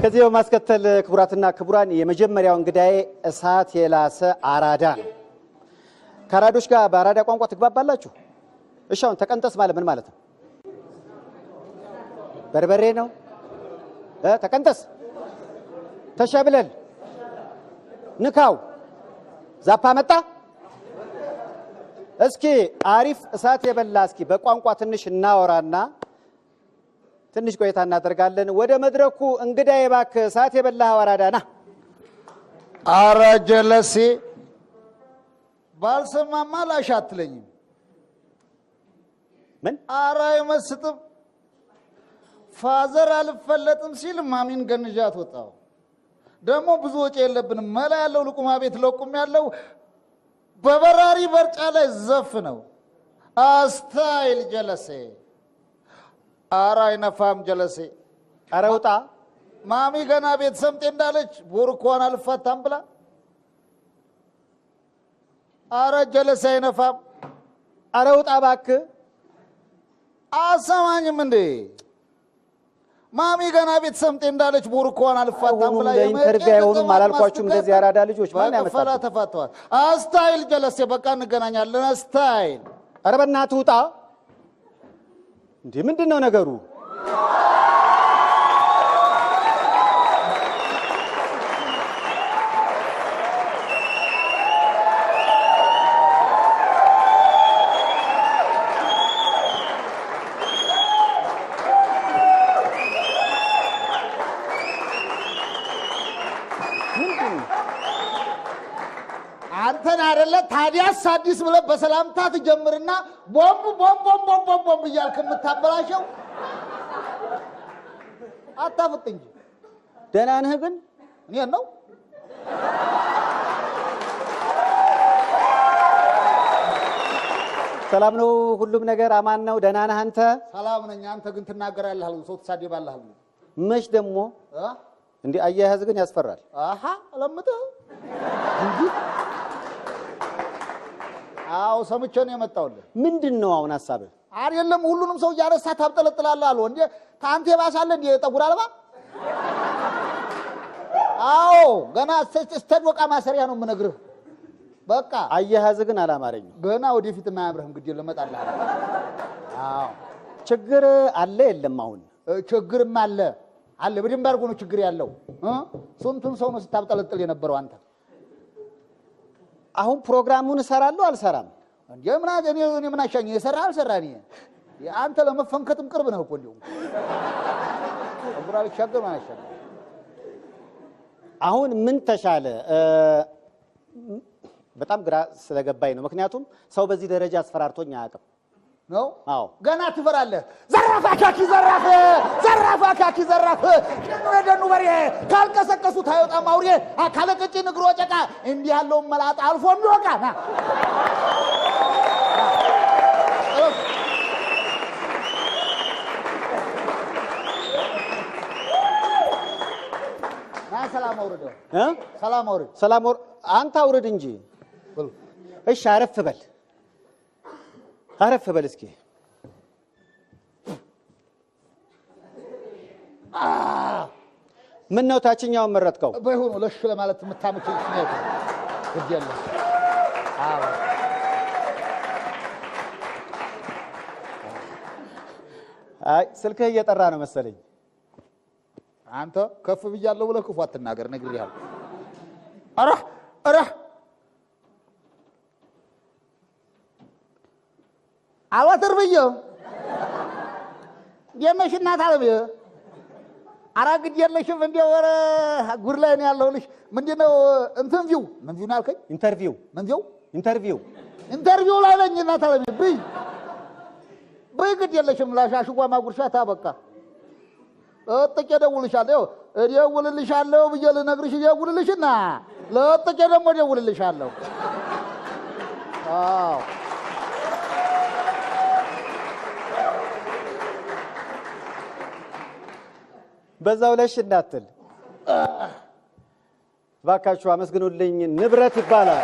ከዚህ በማስከተል ክቡራትና ክቡራን የመጀመሪያው እንግዳዬ እሳት የላሰ አራዳ ነው። ከአራዶች ጋር በአራዳ ቋንቋ ትግባባላችሁ? እሺ፣ አሁን ተቀንጠስ ማለት ምን ማለት ነው? በርበሬ ነው? ተቀንጠስ፣ ተሸብለል፣ ንካው፣ ዛፓ መጣ። እስኪ አሪፍ እሳት የበላ እስኪ በቋንቋ ትንሽ እናወራና ትንሽ ቆይታ እናደርጋለን። ወደ መድረኩ እንግዳዬ እባክህ እሳት የበላህ አራዳ ና። አረ ጀለሴ ባልሰማማ ላሽ አትለኝም። ምን? አረ አይመስጥም። Father አልፈለጥም ሲል ማሚን ገንዣት ወጣሁ። ደግሞ ብዙ ወጪ የለብንም። መላ ያለው ልቁማ ቤት ለቁም ያለው በበራሪ በርጫ ላይ ዘፍ ነው። Style ጀለሴ። አረ አይነፋም ጀለሴ። አረ ውጣ። ማሚ ገና ቤት ሰምጤ እንዳለች ቦርኳን አልፋታም ብላ። አረ ጀለሴ አይነፋም። አረ ውጣ እባክህ። አሰማኝም እንዴ? ማሚ ገና ቤት ሰምጤ እንዳለች ቦርኳን አልፋታም ብላ ለ interview አይሆኑም አላልኳችሁም? እንደዚህ አራዳ ልጆች ማን በቅፈላ ያመጣል? ተፋተዋል። Style ጀለሴ፣ በቃ እንገናኛለን። Style። አረ በእናትህ ውጣ። እንዴ ምንድን ነው ነገሩ? አንተን አይደለ ታዲያስ አዲስ ብለህ በሰላምታ ትጀምርና ቦምብ ቦምብ ቦምብ ቦምብ ቦምብ ቦምብ እያልክ የምታበላሸው አታፍጥ እንጂ። ደህና ነህ ግን? እኔን ነው? ሰላም ነው? ሁሉም ነገር አማን ነው? ደህና ነህ አንተ? ሰላም ነኝ። አንተ ግን ትናገራለህ አሉ፣ ሰው ትሳደባለህ አሉ። መች ደግሞ እ? እንዲህ አያያዝ ግን ያስፈራል። አሃ ለምጥህ እንጂ። አዎ ሰምቼ ነው የመጣሁልህ። ምንድን ነው አሁን ሀሳብህ? አይደለም ሁሉንም ሰው እያነሳ ታብጠለጥላለህ አሉ። እንዴ ከአንተ የባሰ አለ እንዴ ጠጉር አልባ? አዎ ገና እስከ ዶቃ ማሰሪያ ነው የምነግርህ። በቃ አያያዝ ግን አላማረኝም። ገና ወደፊት የማያምርህም ግድ የለም እመጣልሃለሁ። አዎ ችግር አለ የለም? አሁን ችግርም አለ አለ። በደንብ አድርጎ ነው ችግር ያለው። ስንቱን ሰው ነው ስታብጠለጥል የነበረው አንተ? አሁን ፕሮግራሙን እሰራለሁ አልሰራም? እንዴ ምን እኔ ምን አሻኝ የሰራ አልሰራ። እኔ አንተ ለመፈንከትም ቅርብ ነህ እኮ እንዲሁም ጠጉር አልሻገር ምን አሻገር። አሁን ምን ተሻለ? በጣም ግራ ስለገባኝ ነው። ምክንያቱም ሰው በዚህ ደረጃ አስፈራርቶኝ አያውቅም። ነው? አዎ። ገና ትፈራለህ። ዘራፍ አካኪ ዘራፍ፣ ዘራፍ አካኪ ዘራፍ፣ ሽኑ የደኑ በሬ ካልቀሰቀሱት አይወጣም አውሬ፣ አካለ ቀጭን እግሮ ጨቃ፣ እንዲህ ያለውን መላጣ አልፎ የሚወቃ ና። ና ሰላም አውርድ፣ እ? ሰላም አውርድ። ሰላም አንተ አውርድ እንጂ። እሺ አረፍ በል አረፍ በል እስኪ። ምን ነው ታችኛውን መረጥከው? በይሁኑ ለሽ ለማለት የምታመቸኝ ስሜት ግድ የለም። አዎ አይ ስልክህ እየጠራ ነው መሰለኝ። አንተ ከፍ ብያለሁ ብለህ ክፉ አትናገር፣ ነግሬሃለሁ። ኧረ ኧረ አልወትር ብዬ እንዴት ነሽ እናት አለምዬ? ኧረ ግድ የለሽም እንደው ኧረ ጉድ ላይ ነው ያለሁልሽ። ምንድን ነው እንትን view ምን view ነው ያልከኝ? Interview። ምን view? Interview። Interview ላይ ነኝ እናት አለምዬ። ብይ ብይ ግድ የለሽም ላሻሽጓ ማጉርሻ ታበቃ ለጥቄ እደውልልሻለሁ። እደውልልሻለሁ ብዬ ልነግርሽ እደውልልሽና ለጥቄ ደግሞ እደውልልሻለሁ። አዎ በዛው ለሽ እንዳትል እባካችሁ አመስግኑልኝ። ንብረት ይባላል።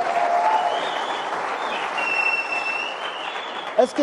እስኪ